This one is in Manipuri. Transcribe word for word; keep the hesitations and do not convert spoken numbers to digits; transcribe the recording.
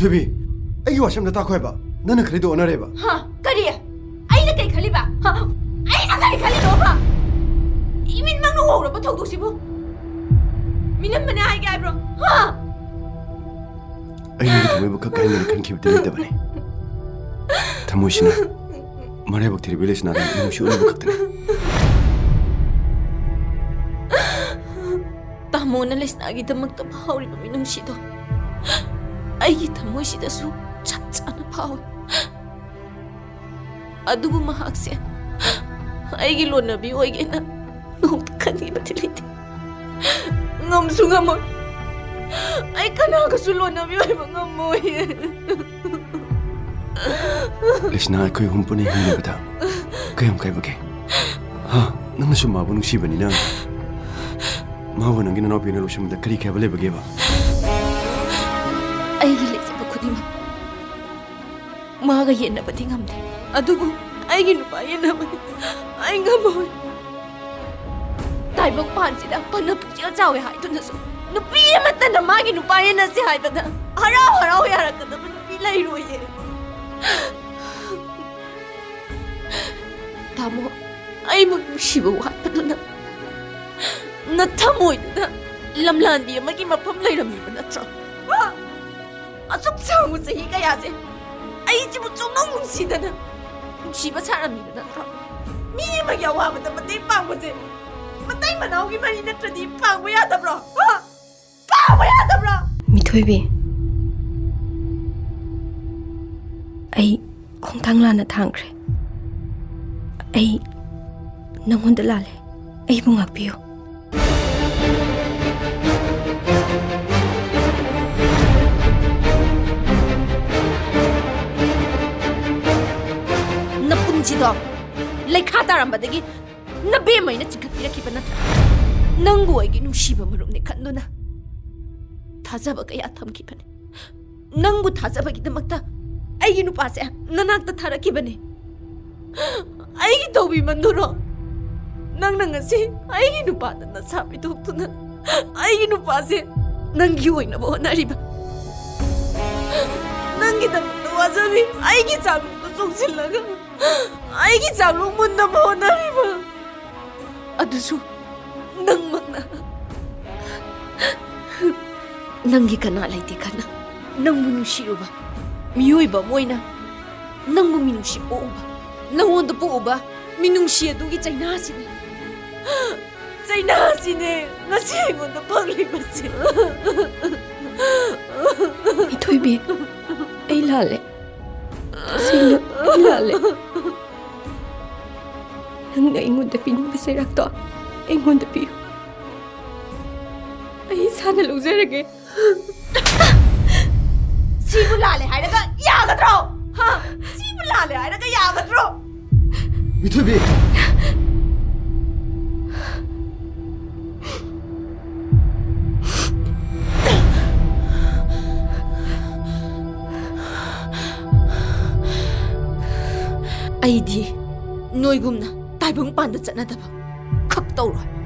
ꯕꯦꯕꯤ, ꯑꯩꯒꯤ ꯋꯥꯁꯦ ꯑꯝꯇ ꯇꯥꯈꯣ ꯍꯥꯏꯕ꯫ ꯅꯪꯅ ꯈꯜꯂꯤꯗꯣ ꯑꯣꯟꯅꯔꯦꯕ꯫ ꯍꯥ? ꯀꯔꯤ? ꯑꯩꯅ ꯀꯩ ꯈꯜꯂꯤꯕ? ꯍꯥ? ꯑꯩꯅ ꯀꯔꯤ ꯈꯜꯂꯤꯅꯣꯕ? ꯏꯃꯤꯠꯃꯛꯅ ꯎꯍꯧꯔꯕ ꯊꯧꯗꯣꯛꯁꯤꯕꯨ? ꯃꯤꯅꯝꯕꯅꯦ ꯍꯥꯏꯒꯦ ꯍꯥꯏꯕ꯭ꯔꯣ? ꯍꯥ? ꯑꯩ ꯅꯪꯒꯤ ꯊꯃꯣꯏꯕꯨ ꯀꯛꯀꯦ ꯍꯥꯏꯅ ꯈꯟꯈꯤꯕꯗꯤ ꯂꯩꯇꯕꯅꯤ꯫ ꯊꯃꯣꯏꯁꯤꯅ ꯃꯔꯥꯏꯕꯛ ꯊꯤꯔꯕꯤ ꯂꯩꯁꯅꯥꯗ ꯅꯨꯡꯁꯤ ꯎꯠꯅꯕ ꯈꯛꯇꯅꯤ꯫ ꯇꯥꯃꯣꯅ ꯂꯩꯁꯅꯥꯒꯤꯗꯃꯛꯇ ꯐꯥꯎꯔꯤꯕ ꯃꯤꯅꯨꯡꯁꯤꯗꯣ ꯑꯩꯒꯤ ꯊꯃꯣꯏꯁꯤꯗꯁꯨ ꯆꯞ ꯆꯥꯅ ꯐꯥꯎꯏ꯫ ꯑꯗꯨꯕꯨ ꯃꯍꯥꯛꯁꯦ ꯑꯩꯒꯤ ꯂꯣꯟꯅꯕꯤ ꯑꯣꯏꯒꯦꯅ ꯅꯣꯡꯃꯇ ꯈꯟꯈꯤꯕꯗꯤ ꯂꯩꯇꯦ꯫ ꯉꯝꯁꯨ ꯉꯝꯃꯣꯏ꯫ ꯑꯩ ꯀꯅꯥꯒꯁꯨ ꯂꯣꯟꯅꯕꯤ ꯑꯣꯏꯕ ꯉꯝꯃꯣꯏ꯫ ꯂꯩꯁꯅꯥ, ꯑꯩꯈꯣꯏ ꯑꯍꯨꯝ ꯄꯨꯟꯅ ꯍꯤꯡꯂꯤꯕꯗ ꯀꯌꯥꯝ ꯀꯥꯏꯕꯒꯦ? ꯍꯥ? ꯅꯪꯅꯁꯨ ꯃꯥꯕꯨ ꯅꯨꯡꯁꯤꯕꯅꯤꯅ ꯃꯥꯕꯨ ꯅꯪꯒꯤ ꯅꯅꯥꯎꯄꯤꯅ ꯂꯧꯁꯤꯟꯕꯗ ꯀꯔꯤ ꯀꯥꯏꯕ ꯂꯩꯕꯒꯦꯕ? ꯑꯩꯒꯤ ꯂꯩꯖꯕ ꯈꯨꯗꯤꯡꯃꯛ ꯃꯥꯒ ꯌꯦꯟꯅꯕꯗꯤ ꯉꯝꯗꯦ, ꯑꯗꯨꯕꯨ ꯑꯩꯒꯤ ꯅꯨꯄꯥ ꯌꯦꯟꯅꯕꯗꯤ ꯑꯩ ꯉꯝꯃꯣꯏ꯫ ꯇꯥꯏꯕꯪ ꯄꯥꯟꯁꯤꯗ ꯐꯅ ꯄꯨꯛꯆꯦꯜ ꯆꯥꯎꯋꯦ ꯍꯥꯏꯗꯨꯅꯁꯨ ꯅꯨꯄꯤ ꯑꯃꯠꯇꯅ ꯃꯥꯒꯤ ꯅꯨꯄꯥ ꯌꯦꯟꯅꯁꯤ ꯍꯥꯏꯕꯗ ꯍꯔꯥꯎ ꯍꯔꯥꯎ ꯌꯥꯔꯛꯀꯗꯕ ꯅꯨꯄꯤ ꯂꯩꯔꯣꯏꯌꯦ꯫ ꯇꯥꯃꯣ, ꯑꯩꯕꯨ ꯅꯨꯡꯁꯤꯕ ꯋꯥꯠꯄꯗꯨꯅ ꯅꯊꯃꯣꯏꯗꯨꯗ ꯂꯝꯂꯥꯟꯕꯤ ꯑꯃꯒꯤ ꯃꯐꯝ ꯂꯩꯔꯝꯃꯤꯕ ꯅꯠꯇ꯭ꯔꯣ? ꯍꯥ? ꯑꯁꯨꯛ ꯁꯥꯡꯕ ꯆꯍꯤ ꯀꯌꯥꯁꯦ ꯑꯩꯁꯤꯕꯨ ꯁꯨꯡꯅꯨꯡ ꯅꯨꯡꯁꯤꯗꯅ ꯅꯨꯡꯁꯤꯕ ꯁꯥꯔꯝꯃꯤꯕ ꯅꯠꯇ꯭ꯔꯣ? ꯃꯤ ꯑꯃꯒꯤ ꯑꯋꯥꯕꯗ ꯃꯇꯦꯡ ꯄꯥꯡꯕꯁꯦ ꯃꯇꯩ ꯃꯅꯥꯎꯒꯤ ꯃꯔꯤ ꯅꯠꯇ꯭ꯔꯗꯤ ꯄꯥꯡꯕ ꯌꯥꯗꯕ꯭ꯔꯣ? ꯍꯥ? ꯄꯥꯡꯕ ꯌꯥꯗꯕ꯭ꯔꯣ? ꯃꯤꯊꯣꯏꯕꯤ, ꯑꯩ ꯈꯣꯡꯊꯥꯡ ꯂꯥꯟꯅ ꯊꯥꯡꯈ꯭ꯔꯦ꯫ ꯑꯩ ꯅꯪꯉꯣꯟꯗ ꯂꯥꯜꯂꯦ꯫ ꯑꯩꯕꯨ ꯉꯥꯛꯄꯤꯌꯨ꯫ ꯅꯄꯨꯟꯁꯤꯗꯣ ꯂꯩꯈꯥ ꯇꯥꯔꯝꯕꯗꯒꯤ ꯅꯕꯦꯝꯃꯩꯅ ꯆꯤꯡꯈꯠꯄꯤꯔꯛꯈꯤꯕ ꯅꯠꯇ꯭ꯔꯥ? ꯅꯪꯕꯨ ꯑꯩꯒꯤ ꯅꯨꯡꯁꯤꯕ ꯃꯔꯨꯞꯅꯤ ꯈꯟꯗꯨꯅ ꯊꯥꯖꯕ ꯀꯌꯥ ꯊꯝꯈꯤꯕꯅꯤ꯫ ꯅꯪꯕꯨ ꯊꯥꯖꯕꯒꯤꯗꯃꯛꯇ ꯑꯩꯒꯤ ꯅꯨꯄꯥꯁꯦ ꯅꯅꯥꯛꯇ ꯊꯥꯔꯛꯈꯤꯕꯅꯤ꯫ ꯑꯩꯒꯤ ꯇꯧꯕꯤꯃꯟꯗꯨꯔꯣ? ꯅꯪꯅ ꯉꯁꯤ ꯑꯩꯒꯤ ꯅꯨꯄꯥꯗ ꯅꯁꯥ ꯄꯤꯊꯣꯛꯇꯨꯅ ꯑꯩꯒꯤ ꯅꯨꯄꯥꯁꯦ ꯅꯪꯒꯤ ꯑꯣꯏꯅꯕ ꯍꯣꯠꯅꯔꯤꯕ꯫ ꯅꯪꯒꯤꯗꯃꯛꯇ ꯋꯥꯖꯕꯤ ꯑꯩꯒꯤ ꯆꯥꯛꯂꯣꯡꯗ ꯆꯣꯡꯁꯤꯜꯂꯒ ꯑꯩꯒꯤ ꯆꯥꯛꯂꯣꯡ ꯃꯨꯟꯅꯕ ꯍꯣꯠꯅꯔꯤꯕ ꯑꯗꯨꯁꯨ ꯅꯪꯃꯛꯅ꯫ ꯅꯪꯒꯤ ꯀꯅꯥ ꯂꯩꯇꯦ ꯈꯟꯅ ꯅꯪꯕꯨ ꯅꯨꯡꯁꯤꯔꯨꯕ ꯃꯤꯑꯣꯏꯕ ꯑꯃ ꯑꯣꯏꯅ ꯅꯪꯕꯨ ꯃꯤꯅꯨꯡꯁꯤ ꯄꯣꯛꯎꯕ, ꯅꯪꯉꯣꯟꯗ ꯄꯣꯛꯎꯕ ꯃꯤꯅꯨꯡꯁꯤ ꯑꯗꯨꯒꯤ ꯆꯩꯅꯥꯁꯤꯅꯤ꯫ ꯆꯩꯅꯥꯁꯤꯅꯦ ꯉꯁꯤ ꯑꯩꯉꯣꯟꯗ ꯐꯪꯂꯤꯕꯁꯦ꯫ ꯏꯊꯣꯏꯕꯤ, ꯑꯩ ꯂꯥꯜꯂꯦ꯫ ꯇꯁꯦꯡꯅ ꯑꯩ ꯂꯥꯜꯂꯦ꯫ ꯅꯪꯅ ꯑꯩꯉꯣꯟꯗ ꯄꯤꯅꯤꯡꯕ ꯆꯩꯔꯥꯛꯇꯣ ꯑꯩꯉꯣꯟꯗ ꯄꯤꯌꯨ꯫ ꯑꯩ ꯏꯁꯥꯅ ꯂꯧꯖꯔꯒꯦ꯫ ꯁꯤꯕꯨ ꯂꯥꯜꯂꯦ ꯍꯥꯏꯔꯒ ꯌꯥꯒꯗ꯭ꯔꯣ? ꯍꯥ? ꯁꯤꯕꯨ ꯂꯥꯜꯂꯦ ꯍꯥꯏꯔꯒ ꯌꯥꯒꯗ꯭ꯔꯣ? ꯃꯤꯊꯣꯏꯕꯤ! ꯑꯩꯗꯤ ꯅꯣꯏꯒꯨꯝꯅ ꯇꯥꯏꯕꯪꯄꯥꯟꯗ ꯆꯠꯅꯗꯕ ꯈꯛ ꯇꯧꯔꯣꯏ꯫